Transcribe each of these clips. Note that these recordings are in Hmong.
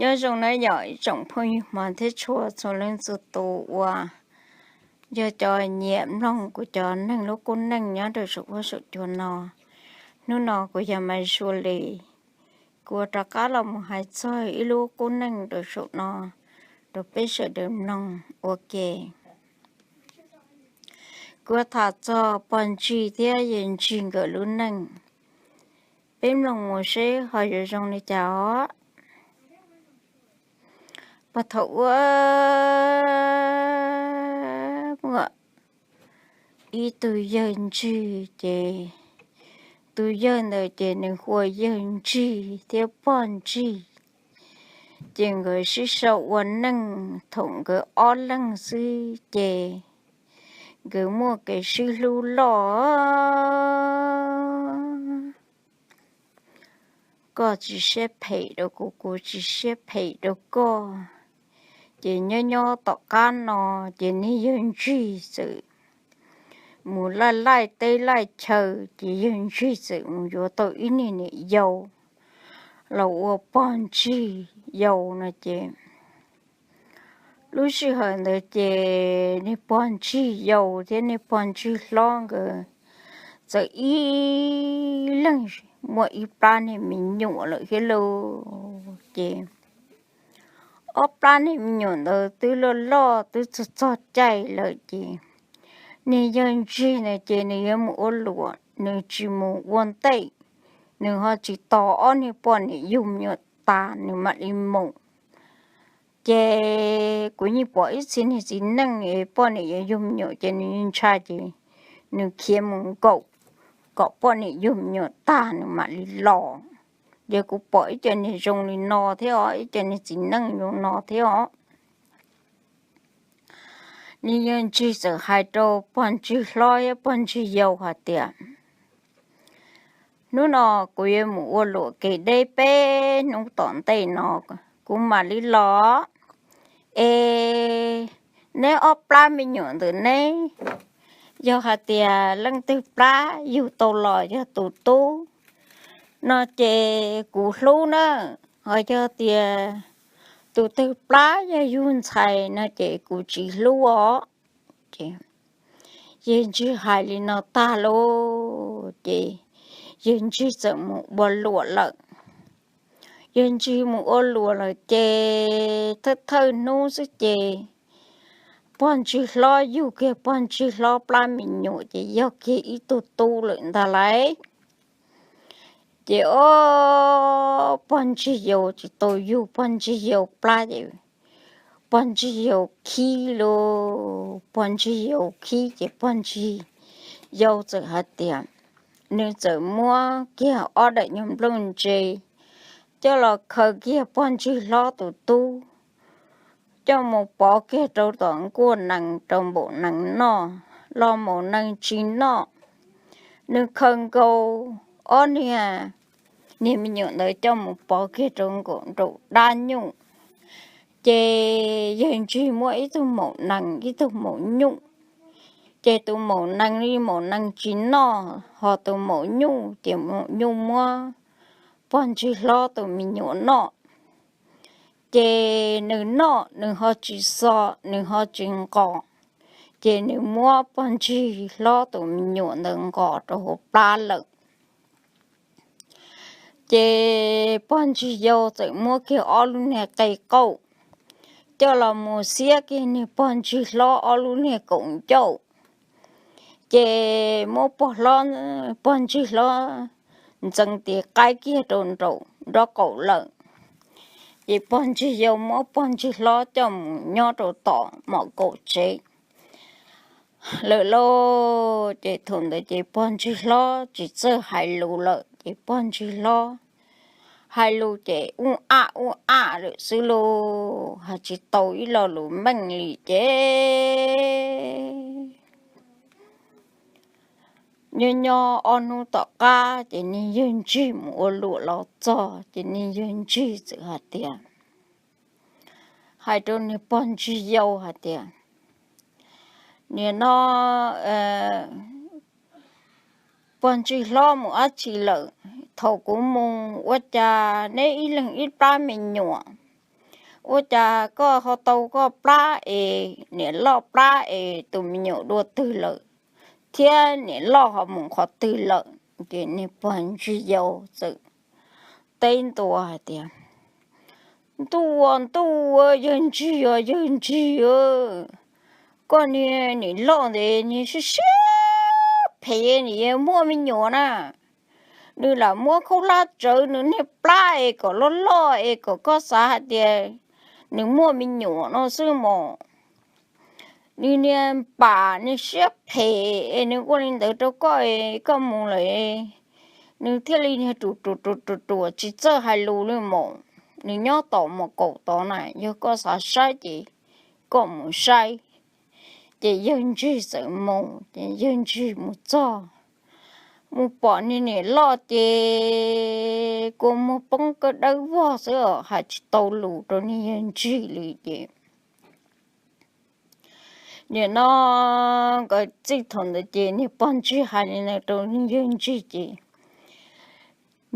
Nyob zoo nawb yom ib tsoom phooj ywg Hmoob thiab txhua txhua leej txhua tus uas yog cov nyiam mloog kuv cov neeg lub kub neej nyob rau saum huab saum cua no. Hnub no kuv yog Maiv Suav Lis, kuv rov qab los mus hais txog ib lub kub neej rau saum no rau peb sawv daws mloog ua ke. Kuv tham txog pog Ntsig thiab yawg Ntsig nkawd lub neej, peb mloog mus seb ho yuav zoo li cas os. Puag thaum ub muaj ib tug yawg Ntsig ces tus yawg ntawd ces nws hu ua yawg Ntsig thiab pog Ntsig. Ces nkawd sib sau ua neej thaum nkawd ob leeg xwb ces nkawd muaj kev sib hlub loj. Koj tsis siab phem rau kuv, kuv tsis siab phem rau koj. Ces nyob nyob tom qab no ces niag yawg Ntsig txawm mus laij laij teb laij chaw, ces yawg Ntsig txawm mus yuav tau ib niag niam yau los ua pog Ntsig yau no ces lub sij hawm ntawd ces niag pog Ntsig yau thiab niag pog Ntsig hlob nkawd txawm ib leeg muaj ib plab niag me nyuam lawm thiab lauj. Ces ob plab niag me nyuam ntawd twb loj loj twb txog txog caij lawm ces niag yawg Ntsig ntawd ces nws yuav mus ua luam, nws tsis mus ua ntej, nws ho tsis tos ob niag poj niam yug me nyuam tas nws mam li mus. Ces kuv yeej pom ib txhia niag txiv neej poj niam yuav yug me nyuam ces nws ntshai ces nws khiav mus nkaum kom poj niam yug me nyuam tag nws mam li los. Ces kuv pom ib co niag zoo li no thiab os, ib co niag txiv neej zoo no thiab os. Niag yawg Ntsig txawm hais rau pog Ntsig hlob thiab pog Ntsig yau hais tias, hnub no kuv yuav mus ua luam kev deb peb hnub tom ntej no, kuv mam li los. Es neb ob plab me nyuam ntawm neb, yog hais tias leej twg plab yug tau los yog tus tub no ces kuv hlub na, ho yog tias tus twg plab yog yug ntxhais no ces kuv tsis hlub os. Yawg Ntsig hais li no tag lauj ces yawg Ntsig txawm mus ua luam lawm. Yawg Ntsig mus ua luam lawm ces thawj thawj hnub xwb ces pog Ntsig hlob yug kiag pog Ntsig hlob plab me nyuam ces yog kiag ib tug tub lawm ntag lauj. Ces ob pog Ntsig yau tsis tau yug pog Ntsig yau plab ces pog Ntsig yau khib lauj, pog Ntsig yau khib ces pog Ntsig yau txawm hais tias nws txawm muab kiag ob daim nyuag nplooj ntse coj los khaws kiag pog Ntsig hlob tus tub coj mus pov kiag rau tom nkuaj nees rau npaum nees noj los maum nees tsis noj. Nws khaws nkaus ob niag, niag me nyuam ntawd coj mus pov kiag rau nkaum nraum dab nyuj. Ces yawg Ntsig muab ib tug maum nees ib tug maum nyuj, ces tus maum nees li maum nees tsis noj, ho tus maum nyuj ces maum nyuj muab pog Ntsig hlob tus me nyuam noj. Ces nws noj nws ho tsis xo, nws ho tsis nqos, ces nws muab pog Ntsig hlob tus me nyuam ntawd nqos rau hauv plab lawm. Ces pog Ntsig yau txawm muab kiag ob lub niag qe qauj coj los mus xiab kiag niag pog Ntsig hlob ob lub niag kaum ncauj. Ces muab pog hlob, pog Ntsig hlob ntxeev tis qaib kiag rau nraum nraub qaum lawm. Ces pog Ntsig yau muab pog Ntsig hlob coj mus nyob rau tom mom kaum tsev lawm lauj. Ces thaum ntawd ces pog Ntsig hlob tsis txawj hais lus lawm, ces pog Ntsig hlob hais lus ces ub ab ub ab lawm xwb lauj, hais tsis tau ib lo lus meej li ces nyob nyob ob hnub tom qab ces niag yawg Ntsig mus ua luam los txog ces niag yawg Ntsig txawm hais tias, hais rau niag pog Ntsig yau hais tias, nim no pog Ntsig hlob mus dab tsi lawm? Thaum kuv mus ua cas neb ib leeg ib plab me nyuam, Ua cas koj ho tau koj plab es niam loj plab es tus me nyuam dua twg lawm, thiab niam loj ho mus qhov twg lawm? Ces niag pog ntxhais yau txawm teb ntua hais tias, Ntuj aw ntuj aw, yawg ntxhais aw yawg ntxhais aw, koj niag niam loj ntev niag siab siab phem nim muaj me nyuam na. Nws lam muab khaub hlab tsawv nws niag plab es kom loj loj es kom koj xav hais tias nws muaj me nyuam no xwb mos. Nws niag pam niag siab phem es nws ua li ntawd rau koj, koj mus lawm, nws thiaj li niag ruam ruam ruam ruam tsis txawj hais lus li mos. Nws nyob tom mos kaum tod na, yog koj xav saib ces koj mus saib. Ces yawg ntxhais txawm mus, ces yawg ntxhais mus txog, mus pom niag niam loj ces kua muag poob kawg dawb vog xwb os, hais tsis tau lus rau niag yawg ntxhais li ces nim no nkawd txij thaum ntawd ces niag pog ntxhais hais li ntawd rau niag yawg ntxhais ces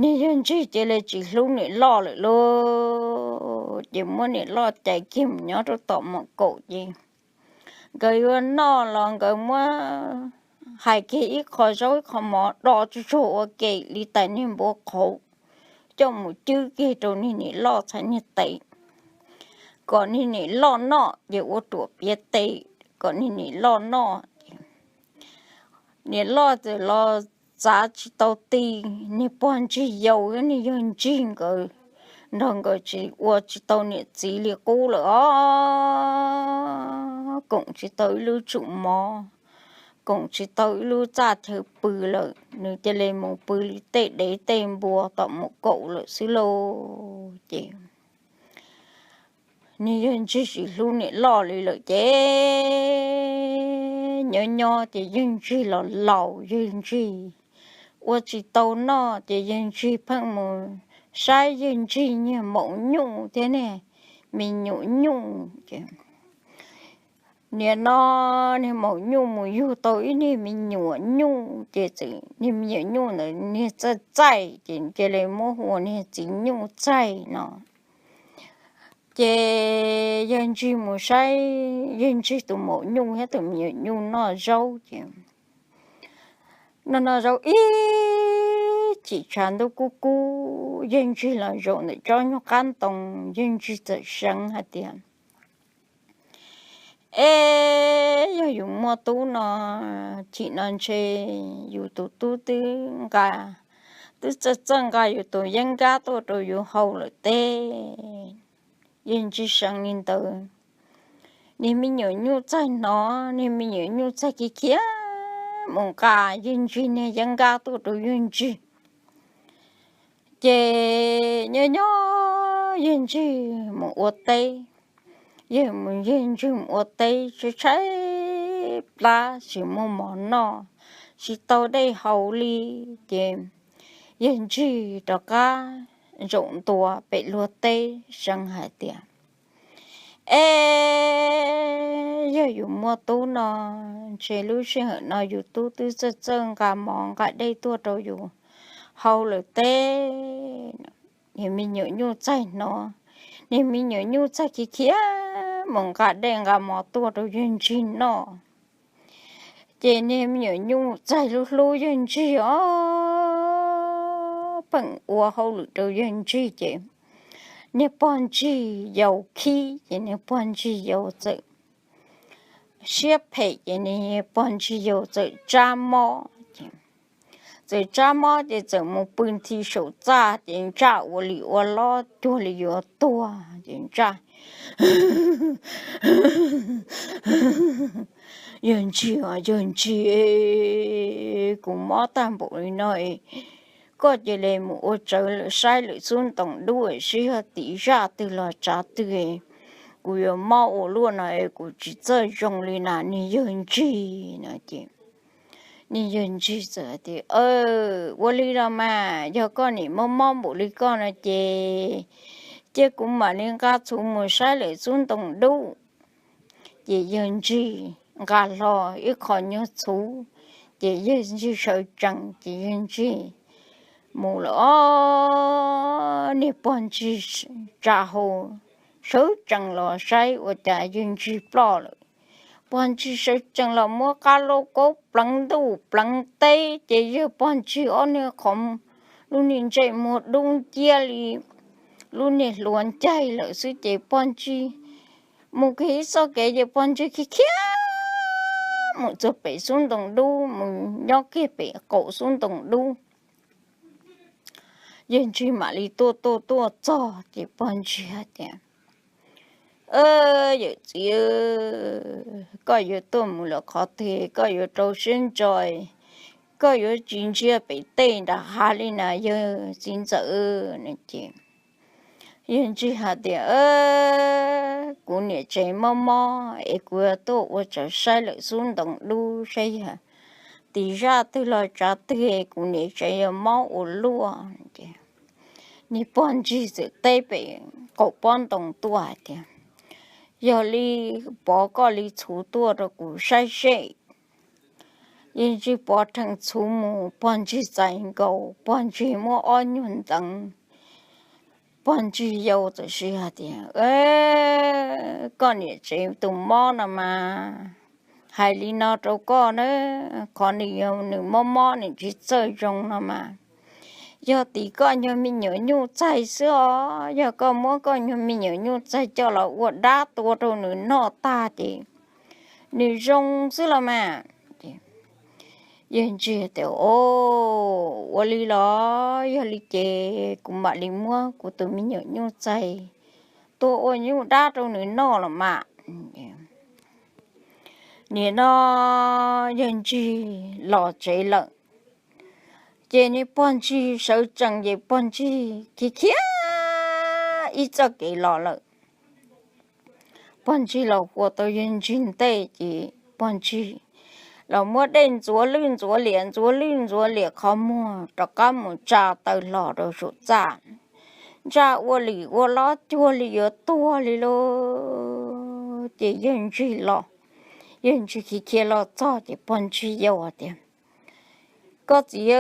niag yawg ntxhais cia li tsis hlub niam loj lawm lauj. Ces muab niam loj cais kiag mus nyob rau tom mos kaum ces nkawd yuav noj los nkawd muab hais kiag ib qho zaub ib qho mov do tsuag tsuag ua ke li tais niag npua qhauv, coj mus cwb kiag rau niag niam loj txhais niag tes, kom niag niam loj noj ces ua ruam piav tes kom niag niam loj noj. Niam loj txawm los txav tsis tau ti, niag pog ntxhais yau thiab niag yawg ntxhais nkawd nrog nkawd tsis ua tsis tau niam txiv li qub lawm os. Koom tsis tau ib lub tsum mov, koom tsis tau ib lub txaj chaw pw lawm, nws cia li mus pw li tej dev tej npua tom mos kaum lawm xwb lauj. Ces niag yawg ntxhais tsis hlub niam loj li lawm ces nyob nyob ces yawg ntxhais los laus, yawg ntxhais ua tsis tau noj ces yawg ntxhais pheej mus saib yawg ntxhais niag maum nyuj thiab niag me nyuam nyuj. Nim no niag maum nyuj mus yug tau ib niag me nyuam nyuj ces txawm niag me nyuam nyuj ntawd niag txaij txaij ces cia li muab hu ua niag txiv nyuj txaij no. Ces yawg ntxhais mus saib yawg ntxhais tus maum nyuj thiab tus me nyuam nyuj noj zaub ces noj noj zaub ib chim tshav ntuj kub kub, yawg ntxhais los zaum ntawm tsob nyuag qab ntoo, yawg ntxhais txawm seev hais tias, Es yog yus muaj tub no, chim no ntshe yus tus tub twb nqa, twb txawj txawj nqa yus tus yeeb nkab tuaj rau yus haus lawm teb. Yawg ntxhais seev li ntawd, niag me nyuam nyuj txaij hnov, niag me nyuam nyuj txaij khiav khiav mus nqa yawg ntxhais niag yeeb nkab tuaj rau yawg ntxhais. Ces nyob nyob yawg ntxhais mus ua teb, yawg mus yawg ntxhais mus ua teb tshaib tshaib plab tsis muaj mov noj, tsis tau dej haus li. Ces yawg ntxhais rov qab zaum ntua pem luag teb seev hais tias, Es yog yus muaj tub no, ntshe lub sij hawm no yus tub twb txawj txawj nqa mov nqa dej tuaj rau yus haus lawm teb. Niag me nyuam nyuj txaij hnov, niag me nyuam nyuj txaij khiav khiav mus nqa dej nqa mov tuaj rau yawg ntxhais noj. Ces niag me nyuam nyuj txaij hlub hlub yawg ntxhais os, pheej ua hauj lwm rau yawg ntxhais ces niag pog ntxhais yau khib ces niag pog ntxhais yau txawm siab phem ces niag pog ntxhais yau txawm tsab mob ces, txawm tsab mob ces txawm mus pw nthi saum txaj ces ntsaj ua li ua lob cuag li yuav tuag ces ntsaj, Yawg ntxhais, yawg ntxhais, kuv mob tag npaum li no, koj cia li mus ua tsawv lawm saib lawm xub ntoos dub sib yog tim zaj twg los tsav twg, kuv yuav mob ua luaj no es kuv tsis txawj zoo li na niag yawg ntxhais no ces niag yawg ntxhais txawm tias, Ua li los mas yog koj nim mob mob npaum li koj no ces cia kuv mam li nqa txhuv mus saib lawm xub ntoos dub. Ces yawg ntxhais nqa hlo ib qho nyuag txhuv, ces yawg ntxhais sawv tsees ces yawg ntxhais mus lawm os. Niag pog ntxhais tsa hau sawv tsees los saib ua cas yawg Ntsis ploj lawm. Pog Ntsis sawv tsees los muab qab lauj kaub pleev ntuj pleev teb ces yawg pog Ntsis ob niag qhov, lub niag ntsej muag dub nciab li lub niag hlua ncaig lawm xwb ces pog Ntsis mus kiag ib txoj kev ces pog Ntsis khiav khiav mus txog pem xub ntoo dub, mus nyob kiag pem qaum xub ntoo dub. Yawg Ntsis mam li tuaj tuaj tuaj txog ces pog Ntsis hais tias, Yawm txiv, koj yuav tuaj mus lawm qhov twg koj yuav rau siab ntso, koj yuav tsis ntsia pem tej nram hav li na yawg txiv ntxawm. Ces yawg Ntsis hais tias, Kuv niam tsev mob mob es kuv yuav tuaj ua tsav saib lawm xub ntoo dub saib yog tim zaj twg los tsav twg kuv niam tsev yuav mob ua luaj. Niag pog Ntsis txawm teb pem qaum pob ntoo tuaj hais tias, Yog li pov koj li txhuv tuaj rau kuv saib seb. Yawg Ntsis pov rhees txhuv mus, pog Ntsis txais nkaus, pog Ntsis muab ob nyuag nteev. Pog Ntsis yau txawm hais tias, Koj niam tsev tus mob no mas, hais li no rau koj na, qhov nws mob mob nws tsis txawj zoo no mas, yog tim koj nyuag me nyuam nyuj txaig xwb os. Yog koj muab koj nyuag me nyuam nyuj txaig coj los ua dab tua rau nws noj tag ces nws zoo xwb los mas. Yawg Ntsis tias, Ua li los yog li ces kuv mam li muab kuv tus me nyuam nyuj txaig tuaj ua nyuj dab rau nws noj los mas. Nim no yawg Ntsis los tsev lawm, ces niag pog Ntsis sawv tsees ces pog Ntsis khiav khiav ib txoj kev los lawm. Pog Ntsis los ua tau yawg Ntsis ntej ces pog Ntsis los muab dej ntxuav lwj ntxuav liam ntxuav lwj ntxuav liam qhov muag rov qab mus tsa taw hlo rau saum txaj, ntsa ua lim ua lob cuag li yuav tuag li lauj. Ces yawg Ntsis los, yawg Ntsis khiav khiav los txog ces pog Ntsis yau tias, Koj txiv,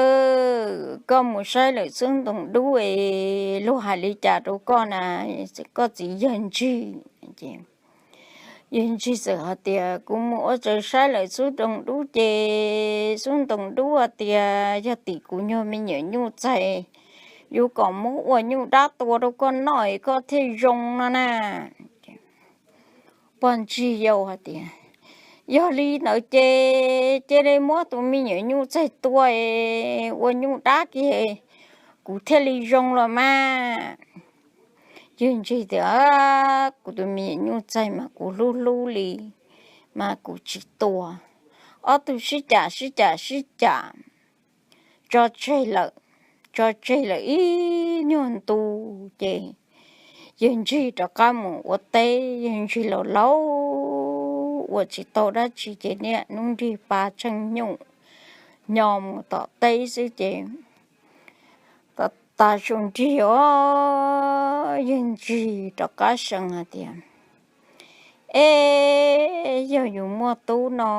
koj mus saib lawm xub ntoo dub es luag hais li cas rau koj na, koj txiv yawg Ntsis? Yawg Ntsis txawm hais tias, Kuv mus ua tsav saib lawm xub ntoo dub ces xub ntoo dub hais tias yog tim kuv nyuag me nyuam nyuj txaig, yuav kom muab ua nyuj dab tua rau koj noj es koj thiaj zoo no na. Pog Ntsis yau hais tias, Yog li ntawd ces cia li muab tus me nyuam nyuj txaig tua es ua nyuj dab kiag, kuv thiaj li zoo los mas. Yawg Ntsis tias, Kuv tus me nyuam nyuj txaig mas kuv hlub hlub li, mas kuv tsis tua. Ob tug sib cam sib cam sib cam, tso tseg lawm, tso tseg lawm ib nyuag ntu ces yawg Ntsis rov qab mus ua teb. Yawg Ntsis laus laus ua tsis tau dab tsi ces niaj hnub nrig pa tsheej nyuj nyo mus tom teb xwb ces, tas su nrig os, yawg Ntsis rov qab seev hais tias, Es yog yus muaj tub no,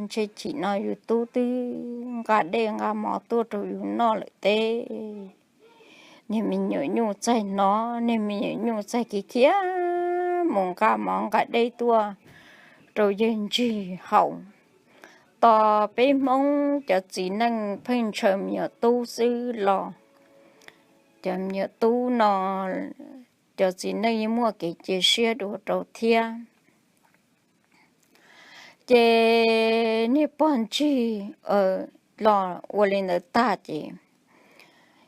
ntshe chim no yus tub twb nqa dej nqa mov tuaj rau yus noj lawm teb. Niag me nyuam nyuj txaig no, niag me nyuam nyuj txaig khiav khiav mus nqa mov nqa dej tuaj rau yawg Ntsis haus. Tos peb Hmoob cov txiv neej pheej ntshaw me nyuam tub xwb los cov me nyuam tub no cov txiv neej yeej muaj kev cia siab dua rau thiab. Ces niag pog Ntsis los ua li ntawd tag ces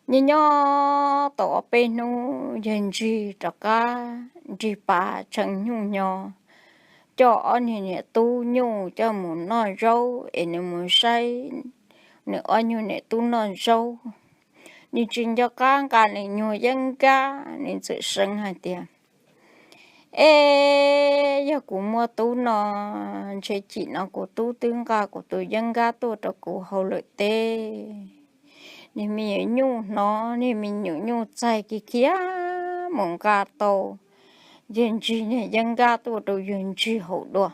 nyob nyob tau ob peb hnub yawg Ntsis rov qab nrig pas tshee nyuj nyo, coj ob niag niam tub nyuj coj mus noj zaub es nws mus saib nws ob nyuag niam tub noj zaub. Nws tsis nco qab nqa nws nyuag yeeb nkab, nws txawm seev hais tias, Es yog kuv muaj tub no, ntshe chim no kuv tub twb nqa kuv tus yeeb nkab tuaj rau kuv haus lawm teb. Niag me nyuam nyuj hnov niag me nyuam nyuj txaig khiav khiav mus nqa tau yawg Ntsis niag yeeb nkab tuaj rau yawg Ntsis haus dua.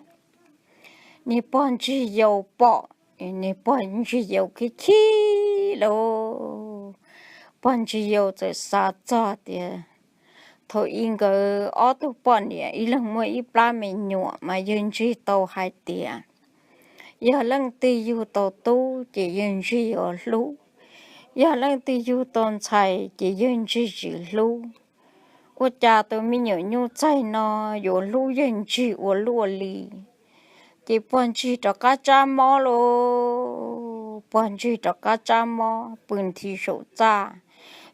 Niag pog Ntsis yau pom, niag pog Ntsis yau khib khib lauj. Pog Ntsis yau txawm xav txog tias, Thaum ub nkawd ob tug poj niam ib leeg muaj ib plab me nyuam mas yawg Ntsig tau hais tias, yog leej twg yug tau tub ces yawg Ntsig yuav hlub, yog leej twg yug tau ntxhais ces yawg Ntsig tsis hlub. Ua cas tus me nyuam nyuj txaig no yuav hlub yawg Ntsig ua luaj li? Ces pog Ntsig rov qab tsab mob lauj, pog Ntsig rov qab tsab mob pw nthi saum txaj,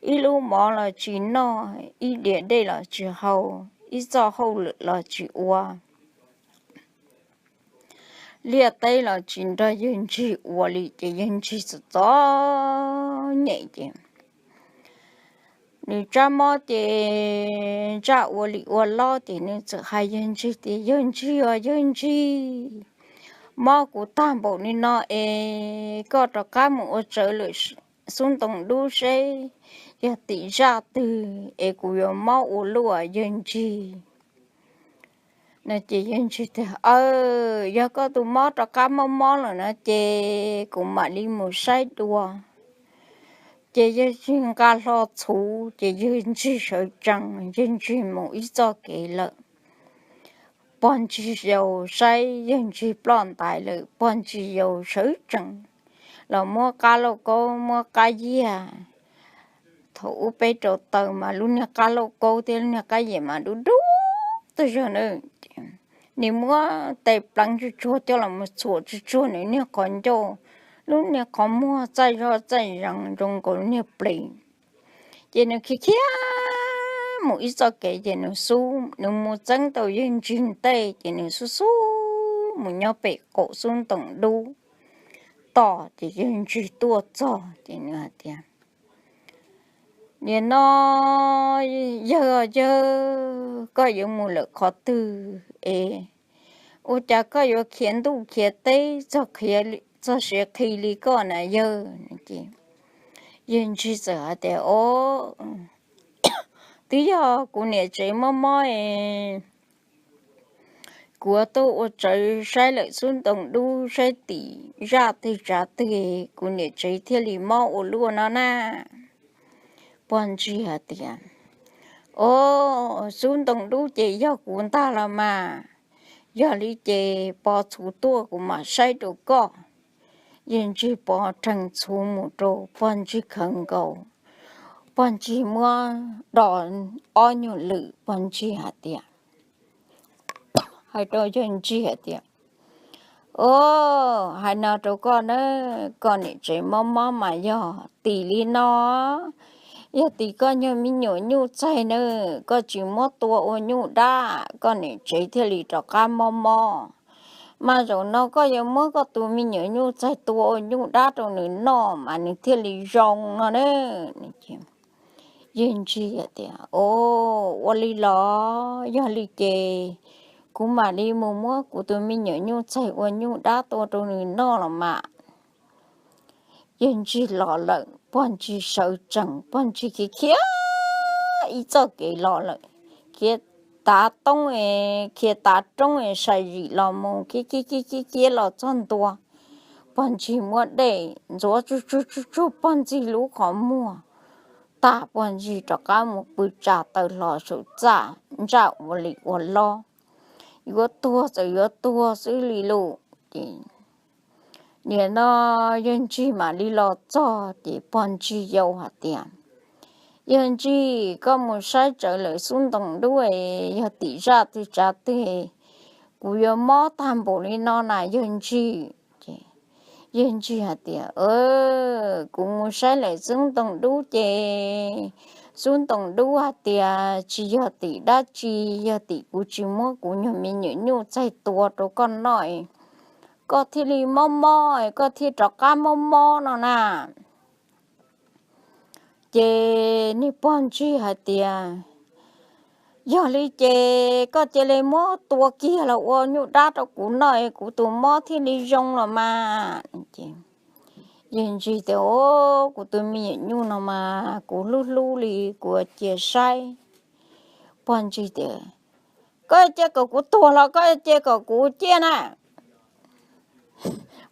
ib lub mov los tsis noj, ib diav dej los tsis haus, ib txoj hauj lwm los tsis ua, liaj teb los tsis nrog yawg Ntsig ua li, ces yawg Ntsig txom txom nyem ces nws tsab mob ces ntsaj ua li ua lob ces nws txawm hais yawg Ntsig tias, yawg Ntsig os, yawg Ntsig, mob kuv tag npaum li no es koj rov qab mus ua tsawv lawm xub ntoos dub seb yog tim zaj twg es kuv yuav mob ua luaj yawg Ntsig. No ces yawg Ntsig tias, aw, yog koj tus mob rov qab mob mob lawm no ces kuv mam li mus saib dua. Ces yawg Ntsig nqa hlo txhuv ces yawg Ntsig sawv tsees, yawg Ntsig mus ib txoj kev lawm. Pog Ntsig yau saib yawg Ntsig ploj ntais lawm, pog Ntsig yau sawv tsees los muab qab lauj kaub muab qab yiag. Thaum ub peb rau taws mas lub niag qab lauj kaub thiab lub niag qab yiag mas dub dub tag zog na. Nws muab tes pleev tsuag tsuag coj los mus txhuam tsuag tsuag nws niag qhov ncauj, lub niag qhov muag txaij zog txaij zees zoo nkaus niag plis. Ces nws khiav khiav mus ib txoj kev ces nws xub, nws mus txeeb tau yawg Ntsig ntej ces nws xub xub mus nyob pem qaum xub ntoos dub tod ces yawg Ntsig tuaj txog ces nws hais tias, nim no yawg, yawg, koj yuav mus lawm qhov twg es ua cas koj yuav khiav ntuj khiav teb txog siav qhi li koj na yawg? Yawg Ntsig txawm hais tias, o, twb yog kuv niam tsev mob mob es kuv tuaj ua tsawv saib lawm xub ntoos dub saib tim zaj twg tsav twg, kuv niam tsev thiaj li mob ua luaj no na. Pog Ntsig hais tias, o, xub ntoos dub ces yog kuv ntag los mas, yog li ces pov txhuv tuaj kuv mam saib rau koj. Yawg Ntsig pov rhees txhuv mus rau pog Ntsig khawv nkaus, pog Ntsig muab do ob nyuag lwm, pog Ntsig hais tias, hais rau yawg Ntsig hais tias, o, hais no rau koj na, koj niam tsev mob mob mas yog tim li no, yog tim koj nyuag me nyuam nyuj txaig na, koj tsis muab tua ua nyuj dab koj niam tsev thiaj li rov qab mob mob. Mas zaum no koj yuav muab koj tus me nyuam nyuj txaig tua ua nyuj dab rau nws noj mas nws thiaj li zoo no na. Yawg Ntsig tias, o, ua li los yog li ces kuv mam li mus muab kuv tus me nyuam nyuj txaig ua nyuj dab tua rau nws noj los mas. Yawg Ntsig los lawm, pog Ntsig sawv tsees, pog Ntsig khiav khiav ib txoj kev los lawm, khiav tav toob, khiav tav roob sai zim los mus khiav khiav khiav khiav los txog ntua. Pog Ntsig muab dej ntxuav tsuag tsuag tsuag tsuag pog Ntsig lub qhov muag tag, pog Ntsig rov qab mus pw tsa taw hlo saum txaj ntsaj ua li ua lob, yuav tuag txawm yuav tuag xwb li lauj. Ces nim no yawg Ntsig mam li los txog ces pog Ntsig yau hais tias, yawg Ntsig, koj mus saib tsawv lawm xub ntoos dub, yog tim zaj twg tsav twg, kuv yuav mob tag npaum li no na yawg Ntsig. Yawg Ntsig hais tias, kuv mus saib lawm xub ntoos dub ces xub ntoos dub hais tias tsis yog tim dab tsi, yog tim kuv tsis muab kuv nyuag me nyuam nyuj txaig tua rau koj noj, koj thiaj li mob mob, koj thiaj rov qab mob mob no na. Ces niag pog Ntsig hais tias, yog li ces koj cia li muab tua kiag los ua nyuj dab rau kuv noj es kuv tus mob thiaj li zoo los mas. Yawg Ntsig tias, o, kuv tus me nyuam nyuj no mas kuv hlub hlub li, kuv cia saib. Pog Ntsig tias, koj cia kom kuv tuag los koj cia kom kuv ciaj na?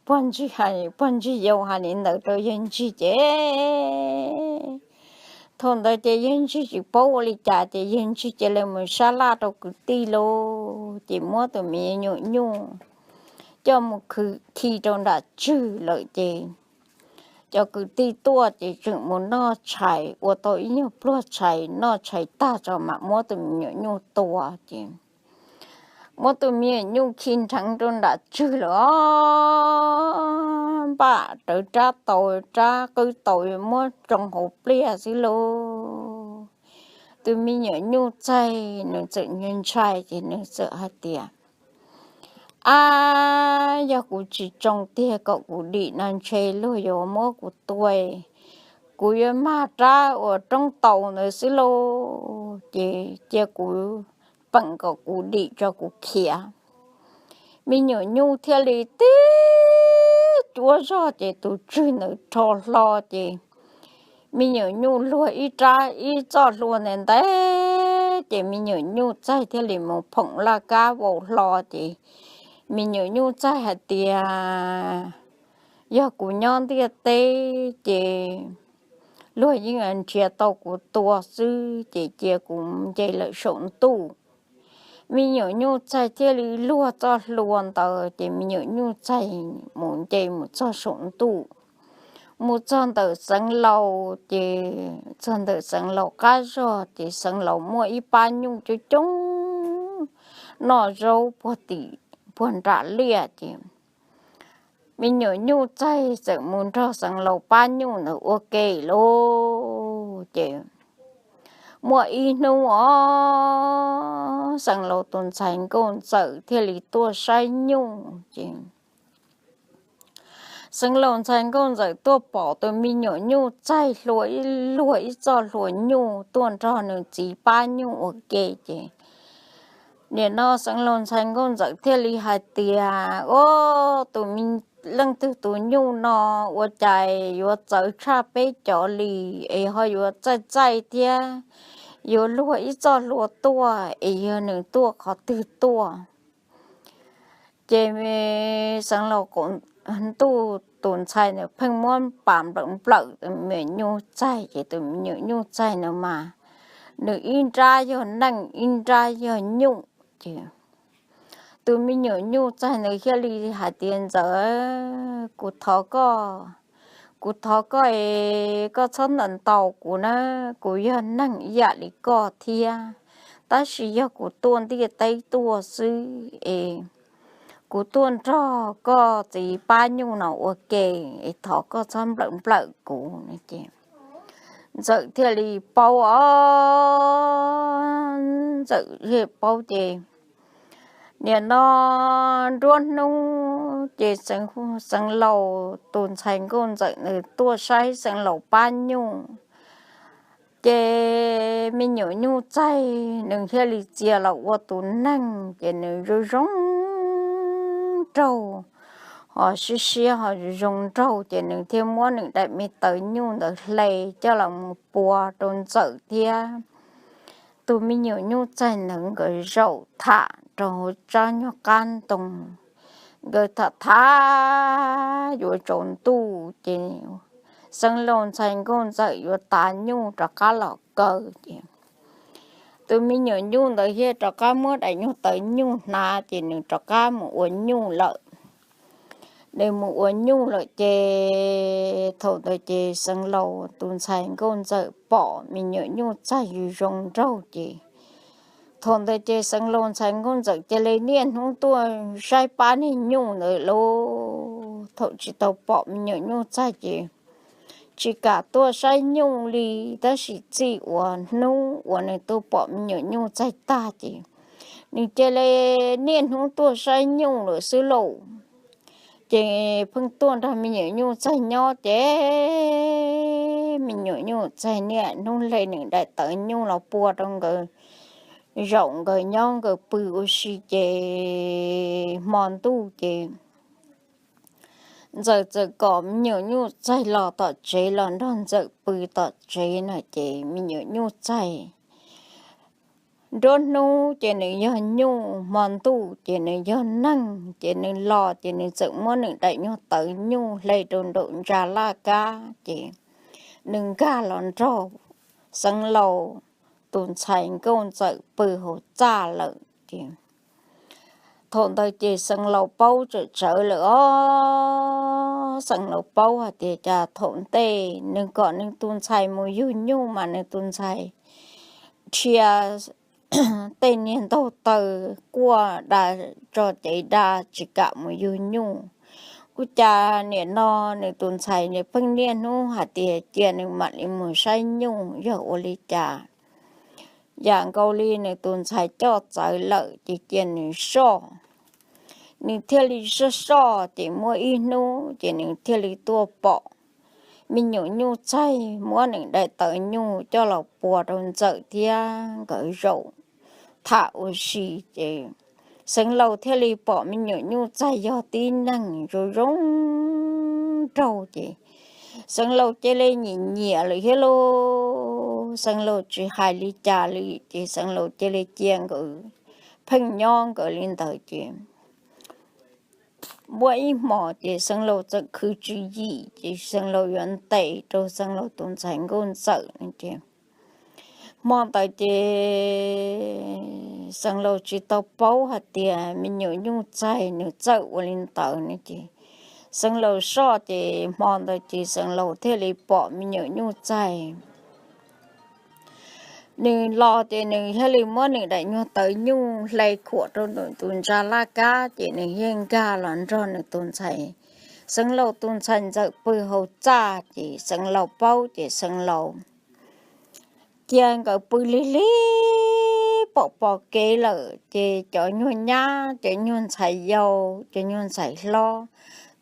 Pog Ntsig hais, pog Ntsig yau hais li ntawd rau yawg Ntsig ces Thaum ntawd ces yawg Ntxwg tsis paub ua li cas ces yawg Ntxwg cia li mus sab laj rau kwv tij lauj, ces muab tus me nyuam nyuj coj mus khi rau nram tswg lawm ces cov kwv tij tuaj ces tseem mus noj tshais ua tau ib nyuag pluag tshais, noj tshais tag tso mam muab tus me nyuam nyuj tua ces muab tus me nyuam nyuj khi nrheev rau nram tswg lawm os, npaj rawv rab taus rab qwb taus muab tsoo hauv pliaj xwb lauj. Tus me nyuam nyuj txaig nws txawm ntshai ntshai ces nws txawm hais tias, Ab, yog kuv tsis tsoo tiag kom kuv dim no ntshe luag yuav muab kuv tua, kuv yuav mag rab uas roob taus ntawd xwb lauj, ces cia kuv peem kom kuv dim tso kuv khiav. Me nyuam nyuj thiaj li tib cuab zog ces tus tswg ntawd rho hlo ces me nyuam nyuj luag ib rab ib txoj hlua ntev ntev ces me nyuam nyuj txaig thiaj li mus phoom laj kab vau hlo ces me nyuam nyuj txaig hais tias, Yog kuv nyob ntiaj teb ces luag yeej nrhiav tau kuv tua xwb ces cia kuv nce lawm saum ntuj. Me nyuam nyuj txaig thiaj li luag txoj hlua ntawd ces me nyuam nyuj txaig mus nce mus txog saum ntuj, mus txog ntawm Xeev Laus ces txog ntawm Xeev Laus qab zog ces Xeev Laus muaj ib pab nyuj coob coob noj zaub puag tim puag nram liaj ces me nyuam nyuj txaig txawm mus nrog Xeev Laus pab nyuj ntawd ua ke lauj. Ces muaj ib hnub os, Xeev Laus tus ntxhais Nkauj Ntxawm thiaj li tuaj saib nyuj ces Xeev Laus ntxhais Nkauj Ntxawm tuaj pom tus me nyuam nyuj txaig hlua ib luag ib txoj hlua nyuj tuaj nrog nws txiv pab nyuj ua ke ces nim no Xeev Laus ntxhais Nkauj Ntxawm thiaj li hais tias, Au, tus leej twg tus nyuj no ua cas yuav txawv tshaj peb cov li es ho yuav txaij txaij thiab yuav luag ib txoj hlua tuaj es yog nws tuaj qhov twg tuaj? Ces Xeev Laus Ntuj tus ntxhais ntawd pheej muab pas nplawm nplawm tus me nyuam nyuj txaig ces tus me nyuam nyuj txaig ntawd mas nws ib nrab yog neeg ib nrab yog nyuj ces tus me nyuam nyuj txaig ntawd thiaj li hais tias, Ntxawm, kuv thov koj, kuv thov koj es koj txhob ntaus ntaus kuv na, kuv yog neeg ib yam li koj thiab, tab sis yog kuv tuaj ntiaj teb tuaj xwb es kuv tuaj nrog koj txiv pab nyuj no ua ke es thov koj txhob nplawm nplawm kuv no ces Ntxawm thiaj li paub os, Ntxawm thiaj paub ces nim no nruab hnub ces Xeev Laus tus ntxhais Nkauj Ntxawm nws tuaj saib Xeev Laus pab nyuj ces me nyuam nyuj txaig nws thiaj li txia los ua tus neeg ces nws zoo zoo nraug, ho siab siab ho zoo zoo nraug ces nws thiaj muab nws daim me tawv nyuj ntawd hle coj los mus pua rau Ntxawm thiab tus me nyuam nyuj txaig ntawd nkawd zaum tham rau hauv tsab nyuag qab ntoo. Nkawd tham tham yuav tsaus ntuj ces Xeev Laus ntxhais Nkauj Ntxawm yuav tav nyuj rov qab los kaw ces tus me nyuam nyuj ntawd thiaj rov qab muab daim nyuag tawv nyuj hnav ces nws rov qab mus ua nyuj lawm. Nws mus ua nyuj lawm ces thaum ntawd ces Xeev Laus tus ntxhais Nkauj Ntxawm pom me nyuam nyuj txaig zoo zoo nraug ces thaum ntawd ces Xeev Laus ntxhais Nkauj Ntxawm cia li niaj hnub tuaj saib pab niag nyuj ntawd lauj. Thaum tsis tau pom me nyuam nyuj txaig ces tsis kam tuaj saib nyuj li, tab sis txij uas hnub uas nws tuaj pom me nyuam nyuj txaig tag ces nws cia li niaj hnub tuaj saib nyuj lawm xwb lauj. Ces pheej tuaj nrog me nyuam nyuj txaig nyob ces me nyuam nyuj txaig niaj hnub hle nws daim tawv nyuj los pua rau nkawd zaum nkawd nyob nkawd pw ua si ces hmo ntuj ces Ntxawm txawm kom me nyuam nyuj txaig los tom tsev los nrog Ntxawm pw tom tsev no ces me nyuam nyuj txaig nruab hnub ces nws yog nyuj, hmo ntuj ces nws yog neeg, ces nws los ces nws txawm muab nws daim nyuag tawv nyuj hle rau nraum ntsa laj kab ces nws nkag los nrog Xeev Laus tus ntxhais nkauj ntxawm pw hauv txaj lawm ces thaum ntawd ces Xeev Laus paub tsawm tsawv lawm os. Xeev Laus paub hais tias cas thaum ntej nws kom nws tus ntxhais mus yug nyuj mas nws tus ntxhais dhia tej niag ntaug taw quaj da tso cev da tsis kam mus yug nyuj. Ua cas nim no nws tus ntxhais pheej niaj hnub hais tias cia nws mam li mus saib nyuj yog ua li cas. Yam nkaus li nws tus ntxhais coj txawv lawm ces cia nws soj. Nws thiaj li soj soj ces muaj ib hnub ces nws thiaj li tuaj pom me nyuam nyuj txaig muab nws daim tawv nyuj coj los pua rau Ntxawm thiab nkawd zaum tham ua si ces Xeev Laus thiaj li pom me nyuam nyuj txaig yog tib neeg zoo zoo nraug ces Xeev Laus cia li nyiam nyiam lawm thiab lauj. Xeev Laus tsis hais li cas li ces Xeev Laus cia li cia nkawd pheej nyob nkawd li ntawd ces muaj ib hmos ces Xeev Laus txawm khwv tswv yim ces Xeev Laus yuav ntes rau Xeev Laus tus ntxhais nkauj Ntxawm no ces hmo ntawd ces Xeev Laus tsis tau paub hais tias me nyuam nyuj txaig nws txawj ua li ntawd no ces Xeev Laus soj ces hmo ntawd ces Xeev Laus thiaj li pom me nyuam nyuj txaig. Nws los ces nws thiaj li muab nws daim nyuag tawv nyuj hle khuam rau nws tus ntsa laj kab ces nws yeej nkag los nrog nws tus ntxhais. Xeev Laus tus ntxhais Ntxawm pw hauv txaj ces Xeev Laus paub ces Xeev Laus cia nkawd pw lig lig pom pom kev lawm ces cov nyuag nyab, cov nyuag ntxhais yau, cov nyuag ntxhais hlob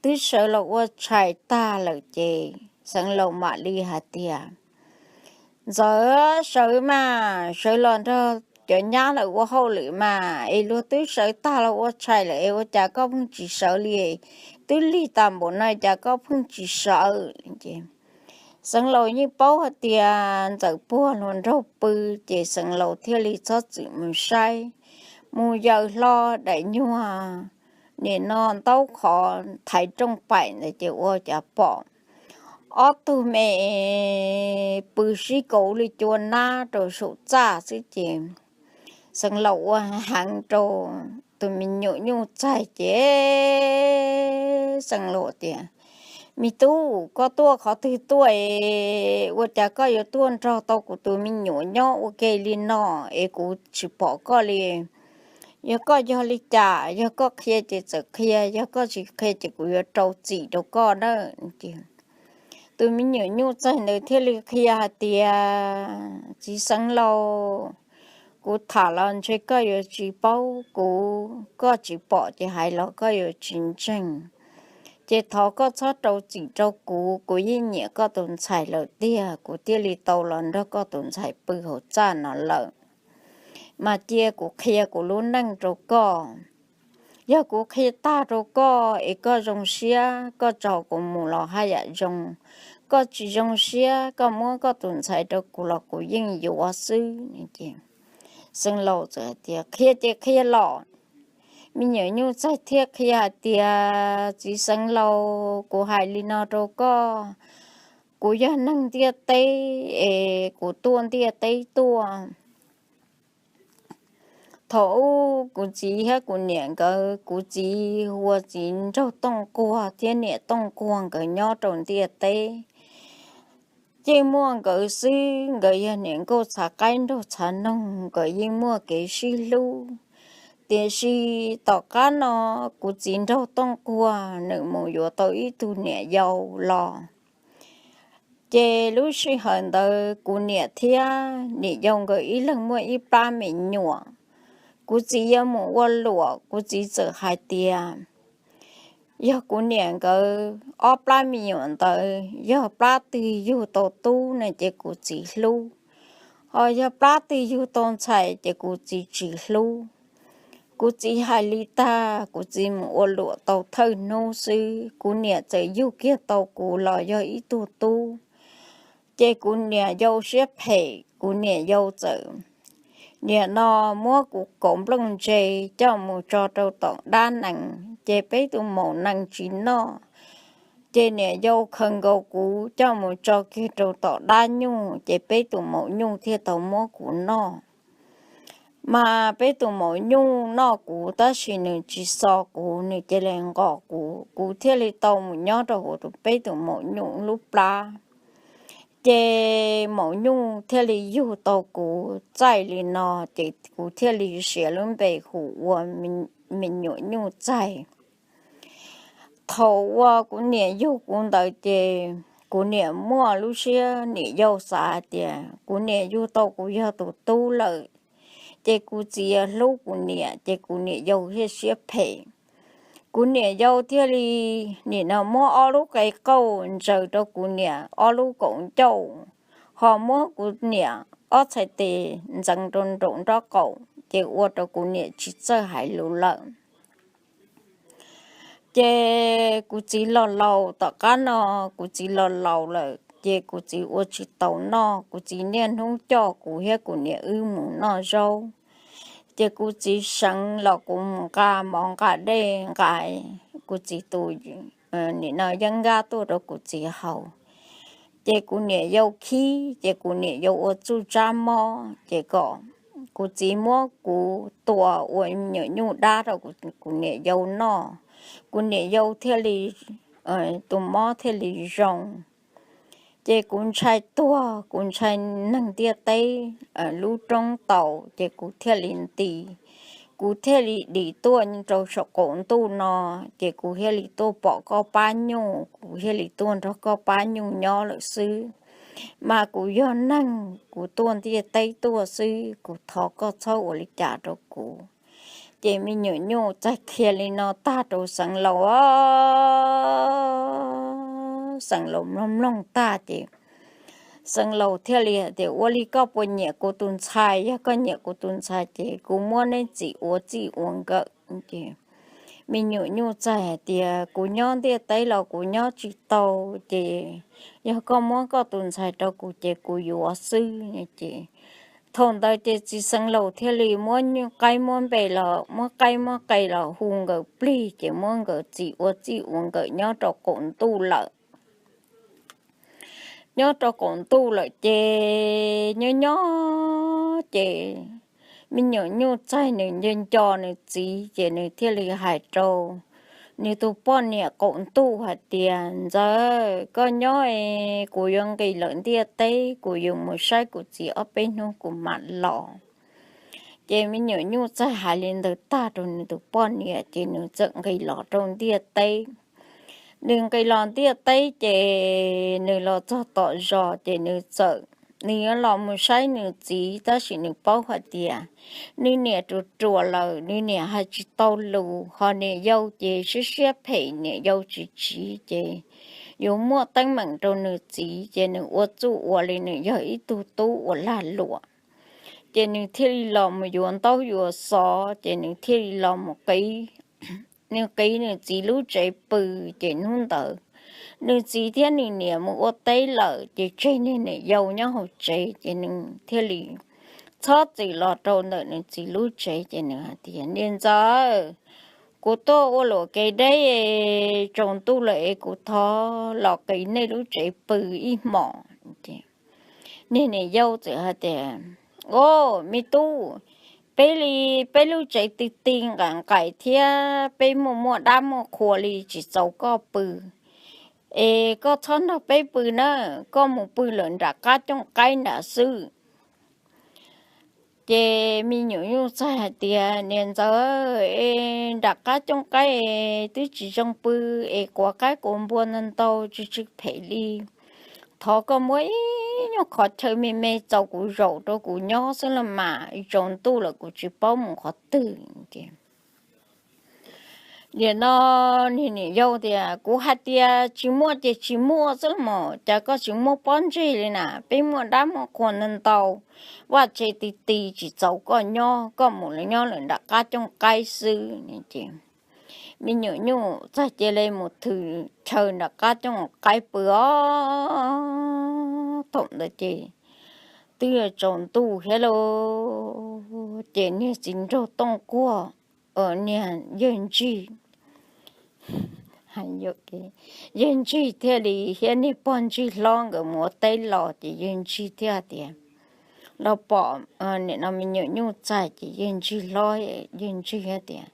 twb sawv los ua tshais tag lawm ces Xeev Laus mam li hais tias, Ntxawm, sawv mas, sawv los nrog cov nyab lawm ua hauj lwm mas, es luag twb sawv tag los ua tshais lawm es ua cas koj pheej tsis sawv li? Twb lig tas npaum no cas koj pheej tsis sawv? Xeev Laus yeej paub hais tias Ntxawm puag hluas nraug pw ces Xeev Laus thiaj li txhob txwm mus saib, mus yaws hlo daim nyuag nim no ntaub qhov thaiv rooj paim ntawd ces ua cas pom ob tug me pw sib kauv li cua nab rau saum txaj xwb ces Xeev Laus ua heev rau tus me nyuam nyuj txaig ces Xeev Laus tias, Me tub, koj tuaj qhov twg tuaj es ua cas koj yuav tuaj nrog tau kuv tus me nyuam nyob ua ke li no es kuv tsis pom koj li? Yog koj yog li cas, yog koj qhia ces txawm qhia, yog koj tsis qhia ces kuv yuav rau txim rau koj na. Tus me nyuam nyuj txaig ntawd thiaj li qhia hais tias, Txiv Xeev Laus, kuv tham los ntshe koj yuav tsis paub kuv, koj tsis pom ces hais los koj yuav tsis ntseeg. Ces thov koj txhob rau txim rau kuv, kuv yeej nyiam koj tus ntxhais lawm tiag, kuv thiaj li tau los nrog koj tus ntxhais pw hauv txaj no lawm. Mas cia kuv qhia kuv lub neej rau koj. Yog kuv qhia tag rau koj es koj zoo siab, koj tso kuv mus los haj yam zoo. Koj tsis zoo siab, koj muab koj tus ntxhais rau kuv los kuv yeej yuav xwb. Xeev Laus txawm hais tias, Qhia ces qhia los. Me nyuam nyuj txaig thiaj qhia hais tias, Txiv Xeev Laus, kuv hais li no rau koj, kuv yog neeg ntiaj teb es kuv tuaj ntiaj teb tuaj. Thaum ub kuv txiv thiab kuv niam nkawd, kuv txiv hu ua txiv nraug Tooj Quag thiab niam Tooj Quag nkawd nyob rau ntiaj teb. Yeej muaj nkawd xwb, nkawd yog niam nkauj txhav qaib nraug txhav noog, nkawd yeej muaj kev sib hlub. Tiam sis tom qab no kuv txiv nraug Tooj Quag nws mus yuav tau ib tug niam yau los. Ces lub sij hawm ntawd kuv niam thiab niam yau nkawd ib leeg muaj ib plab me nyuam. Kuv txiv yuav mus ua luam, kuv txiv txawm hais tias, yog kuv niam nkawd ob plab me nyuam ntawd yog plab twg yug tau tub no ces kuv txiv hlub, ho yog plab twg yug tau ntxhais ces kuv txiv tsis hlub. Kuv txiv hais li tag, kuv txiv mus ua luam tau thawj hnub xwb, kuv niam txawm yug kiag tau kuv los yog ib tug tub. Ces kuv niam yau siab phem, kuv niam yau txawm nim no muab kuv kauv nplooj ntse coj mus tso rau tom dab nees, ces peb tus maum nees tsis noj. Ces niam yau khaws nkaus kuv coj mus tso kiag rau tom dab nyuj, ces peb tus maum nyuj thiaj tau muab kuv noj. Mas peb tus maum nyuj noj kuv tab sis nws tsis xo kuv, nws cia li nqos kuv, kuv thiaj li tau mus nyob rau hauv peb tus maum nyuj lub plab. Ces maum nyuj thiaj li yug tau kuv txaij li no, ces kuv thiaj li siav lub npe hu ua me nyuam nyuj txaij. Thaum uas kuv niam yug kuv ntawd ces kuv niam muaj lub siab, niam yau xav tias kuv niam yug tau kuv yog tus tub lawm, ces kuv txiv yuav hlub kuv niam, ces kuv niam yau thiaj siab phem. Kuv niam yau thiaj li nim no muab ob lub qe qauj ntsaws rau kuv niam ob lub kaum ncauj, ho muab kuv niam ob txhais tes ntxeev rau nraum nraub qaum, ces ua rau kuv niam tsis txawj hais lus lawm. Ces kuv txiv los laus, tom qab no kuv txiv los laus lawm ces kuv txiv ua tsis taus noj, kuv txiv niaj hnub coj kuv thiab kuv niam wb mus noj zaub. Ces kuv txiv seev los kuv mus nqa mov nqa dej nqa kuv txiv tus nim no yeeb nkab tuaj rau kuv txiv haus. Ces kuv niam yau khib, ces kuv niam yau ua txuj tsab mob, ces kom kuv txiv muab kuv tua ua me nyuam nyuj dab rau kuv niam yau noj, kuv niam yau thiaj li, tus mob thiaj li zoo. Ces kuv ntshai tuag, kuv ntshai neeg ntiaj teb lub roob tau, ces kuv thiaj li nti, kuv thiaj li dim tuaj rau saum qaum ntuj no, ces kuv thiaj li tuaj pom koj pab nyuj, kuv thiaj li tuaj nrog koj pab nyuj nyob lawm xwb. Mas kuv yog neeg, kuv tuaj ntiaj teb tuaj xwb, kuv thov koj txhob ua li cas rau kuv. Ces me nyuam nyuj txaij qhia li no tag rau Xeev Laus, Xeev Laus mloog mloog tag ces Xeev Laus thiaj li hais tias, ua li koj puas nyiam kuv tus ntxhais? Yog koj nyiam kuv tus ntxhais ces kuv muab neb txim ua txij ua nkawm. Ces me nyuam nyuj txaij hais tias, kuv nyob ntiaj teb los kuv nyob tsis tau, ces yog koj muab koj tus ntxhais rau kuv ces kuv yuav xwb. Ces thaum ntawd ces txiv Xeev Laus thiaj li muab qaib muab npe los, muab qaib muab qe los hu nkawd plig, ces muab nkawd txim ua txij ua nkawm nyob rau qaum ntuj lawm. Nyob rau qaum ntuj lawm ces nyob nyob ces me nyuam nyuj txaij nws nco nco nws txiv, ces nws thiaj li hais rau nws tus poj niam qaum ntuj hais tias, ntxawm, koj nyob es kuv yuav nqis lawm ntiaj teb, kuv yuav mus saib kuv txiv ob peb hnub kuv mam los. Ces me nyuam nyuj txaij hais li ntawd tag rau nws tus poj niam ces nws txawm nqis los rau ntiaj teb. Nws nqis los ntiaj teb ces nws los txog tom zos ces nws txawm, nws yuav los mus saib nws txiv tab sis nws paub hais tias nws niam ruam ruam lawm, nws niam hais tsis tau lus, ho niam yau ces siab siab phem, niam yau tsis tsiv ces yuav muaj teeb meem rau nws txiv, ces nws ua txuj ua li nws yog ib tug tub uas lag luam. Ces nws thiaj li los mus yuav ntaub yuav xov, ces nws thiaj li los mus qiv, nws qiv nws txiv lub tsev pw. Ces hnub ntawd nws txiv thiab nws niam mus ua teb lawm, ces tseg niag niam yau nyob hauv tsev, ces nws thiaj li txhob txwm los rau ntawm nws txiv lub tsev, ces nws hais tias, niam ntxawm, kuv tuaj ua luam kev deb, tsaus ntuj lawm es kuv thov los qiv nej lub tsev pw ib hmos. Niag niam yau txawm hais tias, o, me tub, peb li, peb lub tsev ti ti nqaim nqaim thiab peb muaj muaj dab muaj qhua li tsis txaus koj pw. Es koj txhob nrog peb pw na, koj mus pw lawm nram qab cooj qaib nram xwb. Ces me nyuam nyuj txaij hais tias, niam ntxawm, es nram qab cooj qaib es twb tsis zoo pw, es quav qaib quav npua ntau ntau tsis tsis phem li. Thov koj muab ib nyuag qhov chaw me me txaus kuv zaum rau kuv nyob xwb los mas, tsaus ntuj lawm kuv tsis paub mus qhov twg. Ces nim no niag niam yau tias, kuv hais tias tsis muaj ces tsis muaj xwb los mas, cas koj tsis muab pob ntseg li na, peb muaj dab muaj qhua ntau ntau, vaj tse ti ti tsis txaus koj nyob, koj mus nyob lawm nram qab cooj qaib xwb. Ces me nyuam nyuj txaij cia li mus thws chaw nram qab cooj qaib pw os. Thaum ntawd ces twb yuav tsaus ntuj thiab lauj, ces niag txiv nraug Tooj Kuag, niag yawg ntsig Yawg Ntsig thiaj li thiab niag pog Ntsig hlob nkawd mus ua teb los ces Yawg Ntsig thiaj tias, los pom nim no me nyuam nyuj txaig ces Yawg Ntsig hlob, Yawg Ntsig tias,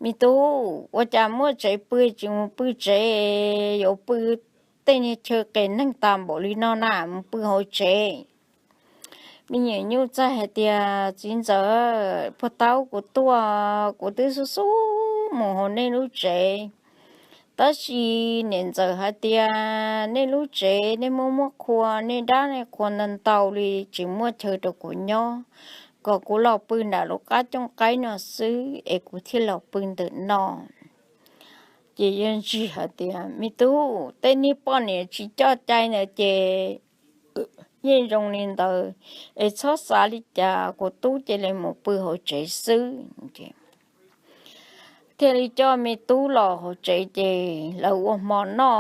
me tub, ua cas muaj tsev pw tsis mus pw tsev, yuav pw tej niag chaw qias neeg tas npaum li no na, mus pw hauv tsev. Me nyuam nyuj txaig hais tias, txiv ntxawm, puag ta kuv tuaj kuv twb xub xub mus hauv nej lub tsev, tab sis niam ntxawm hais tias nej lub tsev nej muaj muaj qhua, nej dab nej qhua ntau ntau li tsis muaj chaw rau kuv nyob, kom kuv los pw nram lub qab cooj qaib no xwb es kuv thiaj los pw ntawm no. Ces Yawg Ntsig hais tias, me tub, tej niag poj niam tsis coj cai ntawd ces yeej zoo li ntawd, es txhob xav li cas, kuv tub cia li mus pw hauv tsev xwb. Thiaj li coj me tub los hauv tsev ces lawv ua hmo noj,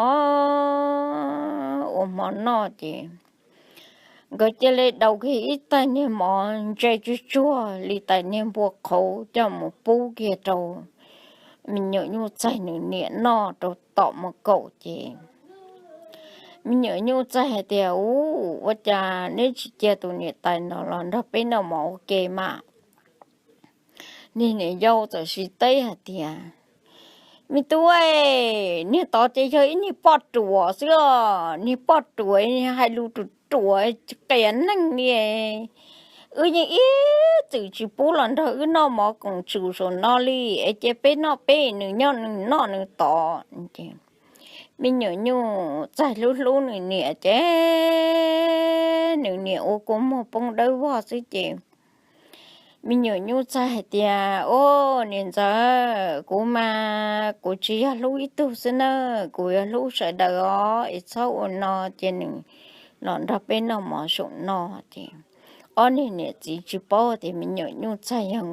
ua hmo noj ces nkawd cia li daus kiag ib tais niag mov ntse tsuag tsuag li tais niag npua qhauv coj mus pub kiag rau me nyuam nyuj txaig nws niam noj rau tom mus kaum ces me nyuam nyuj txaig hais tias, ub, ua cas neb tsis cia tus niam tais no los nrog peb noj mov ua ke mas? Niag niam yau txawm sib teb hais tias, me tub, niag tod ces yog ib niag poj ruam xwb os, niag poj ruam hais lus ruam ruam qias neeg li. Wb yeej ib txwm tsis pub los nrog wb noj mov koom tsum saum no li, es cia peb noj peb, nws nyob nws noj nws tod. Me nyuam nyuj txaig hlub hlub nws niam ces nws niam ua kua muag poob dawb vog xwb ces me nyuam nyuj txaig hais tias, o, niam ntxawm, kuv mas kuv tsis yog hlub ib tug xwb na, kuv yuav hlub sawv daws os, es txhob ua no. Ces nws los nrog peb noj mov saum no. Ces ob niag niam txiv tsis paub tias me nyuam nyuj txaig yog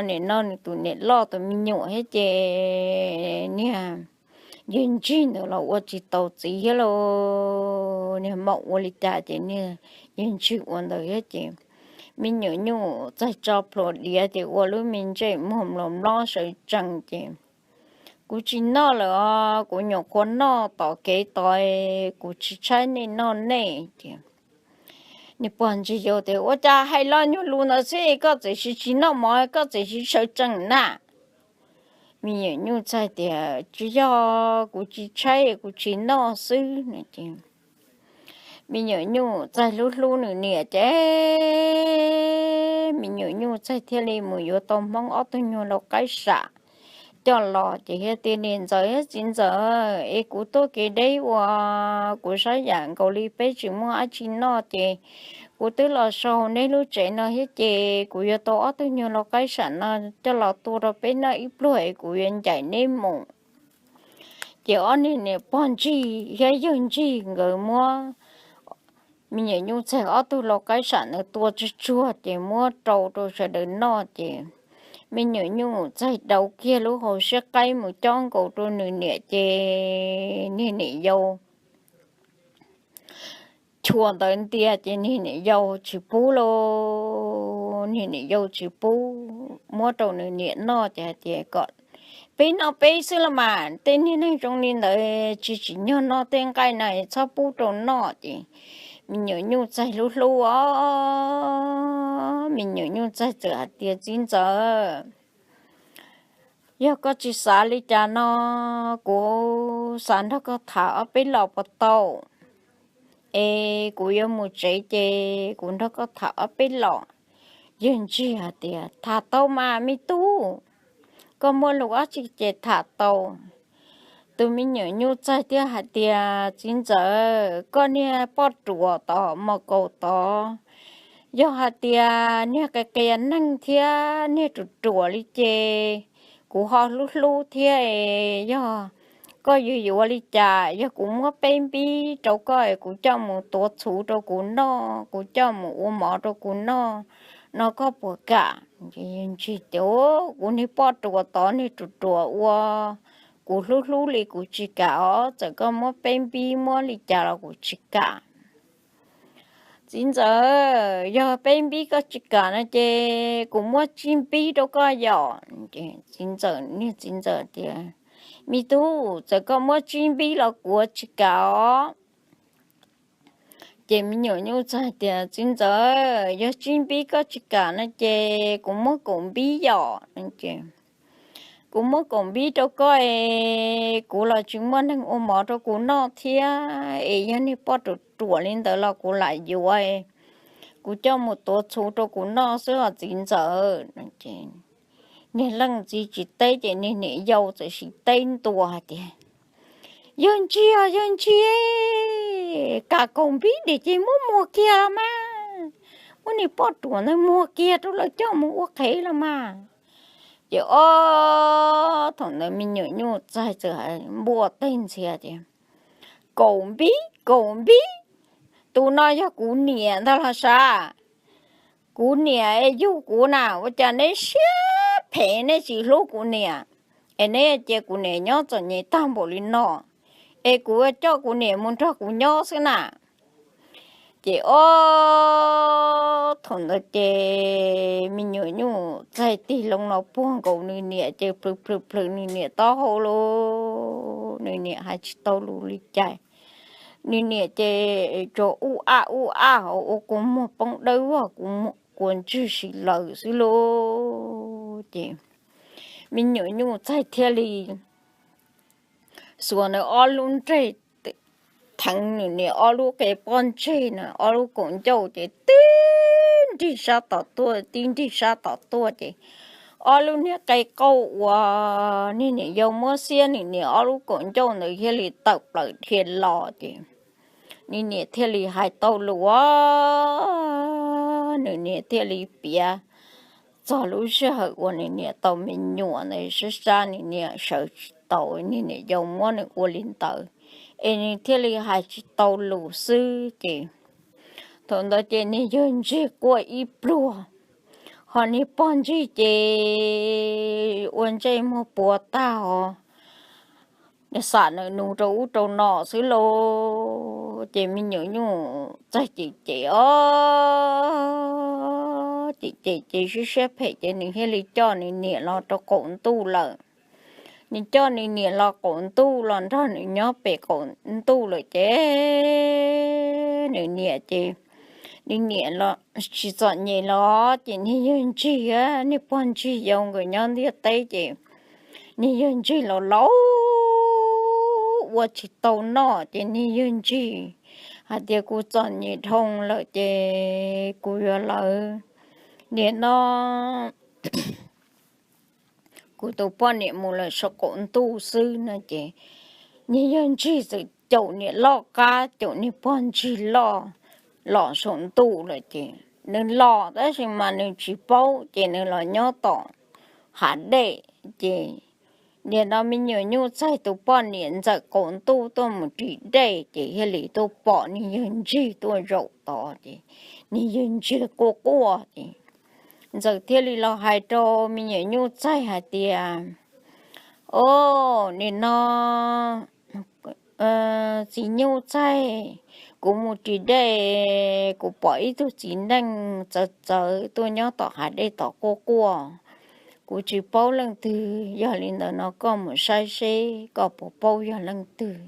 nim no nws tus niam loj tus me nyuam thiab ces niag yawg Ntsig ntawd los ua tsis tau txiv thiab lauj, niag mam ua li cas ces niag yawg Ntsig ua ntawd thiab ces me nyuam nyuj txaig tso plhuav diav ces ua lub me ntsej muag mlos mlob sawv tsees ces, kuv tsis noj lawm os, kuv nyuam qhuav noj tom kev tod, kuv tsis tshaib nej noj nej. Ces niag pog Ntsig Yau tias, ua cas hais lo nyuag lus ntawd xwb koj txawm tsis noj mov, koj txawm sawv tsees na? Me nyuam nyuj txaig tias, tsis yog, kuv tsis tshaib, kuv tsis noj xwb no ces me nyuam nyuj txaig hlub hlub nws niam ces me nyuam nyuj txaig thiaj li mus yuav tau Hmoob ob tug nyuag lau qaib sam coj los ces thiaj tias, niam ntxawm thiab txiv ntxawm, es kuv tuaj kev deb ua kuv sab yam nkaus li peb tsis muaj dab tsi noj ces kuv twb los so hauv neb lub tsev no thiab ces kuv yuav tau ob tug nyuag lau qaib sam no coj los tua rau peb noj ib pluag es kuv yuav ncaim neb mus. Ces ob niag niam pog Ntsig thiab yawg Ntsig nkawd muab me nyuam nyuj txaig ob tug lau qaib sam ntawd tua tsuag tsuag ces muab rau rau sawv daws noj ces me nyuam nyuj txaig dauv kiag lub hauv siab qaib mus cob nkaus rau nws niam ces niag niam yau chua ntawd ntiag ces niag niam yau tsis pub lauj, niag niam yau tsis pub muab rau nws niam noj ces hais tias, kom peb noj peb xwb los mas, tej niag neeg zoo li ntawd tsis tsim nyog noj tej nqaij na, txhob pub rau noj. Ces me nyuam nyuj txaig hlub hlub os, me nyuam nyuj txaig txawm hais tias, txiv ntxawm, yog koj tsis xav li cas no, kuv xav nrog koj tham ob peb los puas tau? Es kuv yuav mus tsev ces kuv nrog koj tham ob peb los. Yawg Ntsig hais tias, tham tau mas me tub, koj muaj lus dab tsi ces tham tau. Tus me nyuam nyuj txaig thiaj hais tias, txiv ntxawm, koj niag poj ruam tod mos kaus tod, yog hais tias niag qias qias neeg thiab niag ruam ruam li ces kuv ho hlub hlub thiab, yog koj yuav yuav li cas, yog kuv muab peb npib rau koj es kuv coj mus tuav txhuv rau kuv noj, kuv coj mus ua mov rau kuv noj no koj puas kam? Ces Ntsig tias, kuv niag poj ruam tod niag ruam ruam ua kuv hlub hlub li kuv tsis kam os, txawm koj muab peb npib muab li cas los kuv tsis kam. Txiv ntxawm, yog peb npib koj tsis kam no ces kuv muab tsib npib rau koj yom. Txiv ntxawm, niag txiv ntxawm tias, Me tub, txawm koj muab tsib npib los kuv tsis kam os. Ces me nyuam nyuj txawm tias, Txiv ntxawm, yog tsib npib koj tsis kam no ces kuv muab kaum npib yom. Kuv muab kaum npib rau koj es kuv los tsis muaj neeg ua mov rau kuv noj thiab es yog niag poj ruam ruam li ntawd los kuv lam yuav, kuv coj mus tuav txhuv rau kuv noj xwb os txiv ntxawm. Niag leej txiv tsis teb ces niag niam yau txawm sim teb ntua hais tias, Yawg ntsis os yawg ntsis, kam kaum npib dim ces muab muag kiag los mas, muab niag poj ruam ntawd muag kiag rau lawv coj mus ua qhev los mas. Ces ob thaum ntawd me nyuam nyuj txaig txawm npuaj teg ntxhias tias, Kaum npib, kaum npib, tus no yog kuv niam ntag los sav. Kuv niam es yug kuv na, ua cas neb siab phem neb tsis hlub kuv niam, es neb cia kuv niam nyob txom nyem tag npaum li no, es kuv coj kuv niam mus nrog kuv nyob xwb na. Ces ob thaum ntawd ces me nyuam nyuj txaig tig loo los puag nkaus nws niam ces plhws plhws plhws nws niam taub hau lauj, nws niam hais tsis tau lus li cas. Nws niam ces tsuas ub ab ub ab ho ua kua muag poob dawb vog, kua ntswg si lawm xwb lauj. Ces me nyuam nyuj txaig thiaj li xuas nws ob lub ntsej, theev nws niam ob lub qe pob ntseg na, ob lub kaum ncauj ces tib nrig sab tom tuaj tib nrig sab tom tuaj ces ob lub niag qe qauj uas niag niam yau muab xiab nws niam ob lub kaum ncauj ntawd thiaj li tawm plaws dhia los ces nws niam thiaj li hais tau lus, nws niam thiaj li piav txog lub sij hawm uas nws niam tau me nyuam ntawd sab sab nws niam sawv tsis tau, niag niam yau muab nws ua li ntawd, es nws thiaj li hais tsis tau lus xwb ces thaum ntawd ces niag yawg ntsig quaj ib pluag, ho niag pog ntsig ces ua ntsej muag puas tag os, xam nws nus rau ub rau no xwb lauj. Ces me nyuam nyuj txaig cem cem os, cem cem ces siab siab phem ces nws thiaj li coj nws niam los rau qaum ntuj lawm. Nws coj nws niam los qaum ntuj los nrog nws nyob pem qaum ntuj lawm ces nws niam ces nws niam los tsis txom nyem los ces niag yawg ntsig, niag pog ntsig yau nkawd nyob ntiaj teb ces niag yawg ntsig los laus ua tsis tau noj ces niag yawg ntsig hais tias, Kuv txom nyem dhau lawm ces kuv yuav lawv, nim no kuv tus poj niam mus lawm saum qaum ntuj xwb no ces niag yawg ntsig txawm caum niam loj qab caum niag pog ntsig loj los saum ntuj lawm ces nws los tab sis mas nws tsis paub ces nws los nyob tom hav dej ces nim no me nyuam nyuj txaig tus poj niam ntxawm qaum ntuj tuaj mus ris dej ces thiaj li tuaj pom niag yawg ntsig tuaj zaum tod ces niag yawg ntsig quaj quaj ces ntxawm thiaj li los hais rau me nyuam nyuj txaig hais tias, O, nim no txiv nyuj txaig, kuv mus ris dej, kuv pom ib tug txiv neej txawv txawv tuaj nyob tom hav dej tom quaj quaj. Kuv tsis paub leej twg, yog li ntawd no koj mus saib seb koj puas paub yog leej twg.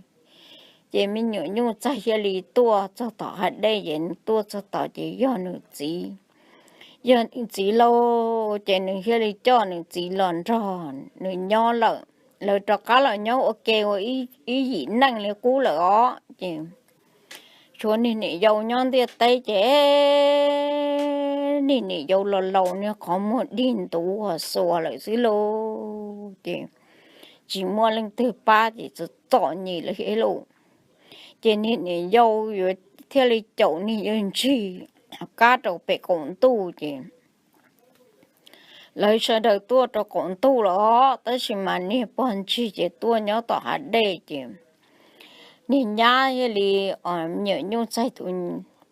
Ces me nyuam nyuj txaig thiaj li tuaj txog tom hav dej ces tuaj txog tod ces yog nws txiv. Yog nws txiv lauj, ces nws thiaj li coj nws txiv los nrog nws nyob lawm. Lawv rov qab los nyob ua ke ua ib yim neej li qub lawm os. Ces tshuav niag niam yau nyob ntiaj teb ces niag niam yau los laus niag qhov muag dig ntuv xuas lawm xwb lauj. Ces tsis muaj leej twg pab ces txom txom nyem lawm thiab lauj. Ces niag niam yau yuav thiaj li caum niag yawg ntsig qab rau pem qaum ntuj ces lawv sawv daws tuaj rau qaum ntuj los tab sis mas niag pog ntsig ces tuaj nyob tom hav dej ces niag nyab thiaj li, me nyuam nyuj txaig tus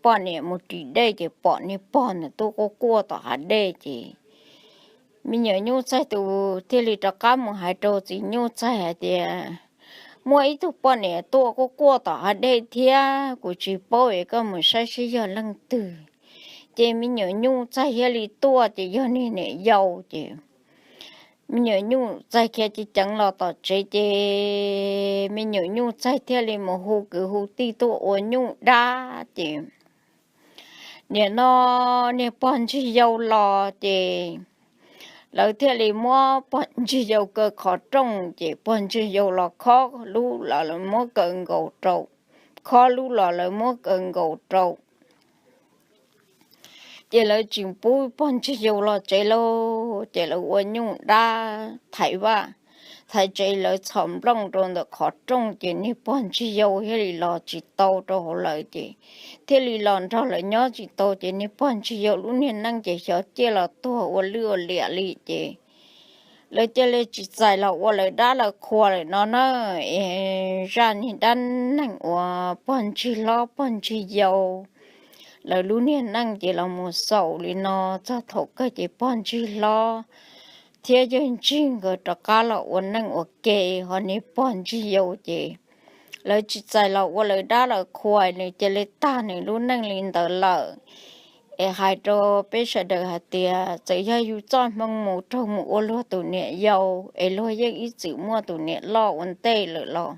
poj niam mus ris dej ces pom niag pog ntawd tuaj quaj quaj tom hav dej ces me nyuam nyuj txaig tus thiaj li rov qab mus hais rau txiv nyuj txaig hais tias, muaj ib tug poj niam tuaj quaj quaj tom hav dej thiab, kuv tsis paub es koj mus saib seb yog leej twg. Ces me nyuam nyuj txaig thiaj li tuaj ces yog niag niam yau ces me nyuam nyuj txaig khiav ceev ceev los tom tsev ces me nyuam nyuj txaig thiaj li mus hu kwv hu tij tuaj ua nyuj dab ces nim no niag pog ntsig yau los ces lawv thiaj li muab pog ntsig yau kaw qhov rooj ces pog ntsig yau los khob lub los lawv muab kaw nkaus rau, khob lub los lawv muab kaw nkaus rau. Ces lawv tsis pub pog ntsig yau los tsev lauj, ces lawv ua nyuj dab thaiv vaj thaiv tsev, lawv txhom nplooj rau ntawm qhov rooj ces niag pog ntsig yau thiaj li los tsis tau rau hauv lawv ces thiaj li los nrog lawv nyob tsis tau ces niag pog ntsig yau lub niag neej ces xyov ciaj los tuag ua lwj ua liam li ces lawv cia li tsis txais los ua lawv dab lawv qhua lawm no na. Es zaj niag dab neeg uas pog ntsig hlob pog ntsig yau lawv lub niag neej ces los mus xaus li no. Txog thaum kawg ces pog ntsig hlob thiab yawg ntsig nkawd rov qab los ua neej ua ke, ho niag pog ntsig yau ces lawv tsis txais los ua lawv dab lawv qhua, nws cia li tag nws lub neej li ntawd lawm. Es hais rau peb sawv daws hais tias txawm yog yus txoj hmoo mus raug mus ua luag tus niam yau es luag yeej ib txwm muaj tus niam loj ua ntej lawm los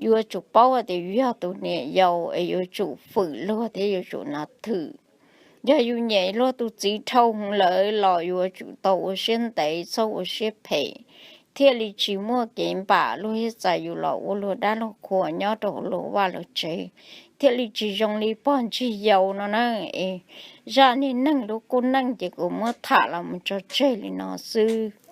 yuav tsum paub hais tias yus yog tus niam yau es yuav tsum fwm luag thiab yuav tsum nas thwm. Yog yus nyem luag tus txiv dhau hwv lawm los yuav tsum tau ua siab ntev txhob ua siab phem, thiaj li tsis muaj kev npam luag thiab txais yus los ua luag dab luag qhua nyob rau hauv luag vaj luag tsev, thiaj li tsis zoo li pog ntsig yau no na. Es zaj niag neeg lub qub neej ces kuv muab tham los mus tso tseg li no xwb.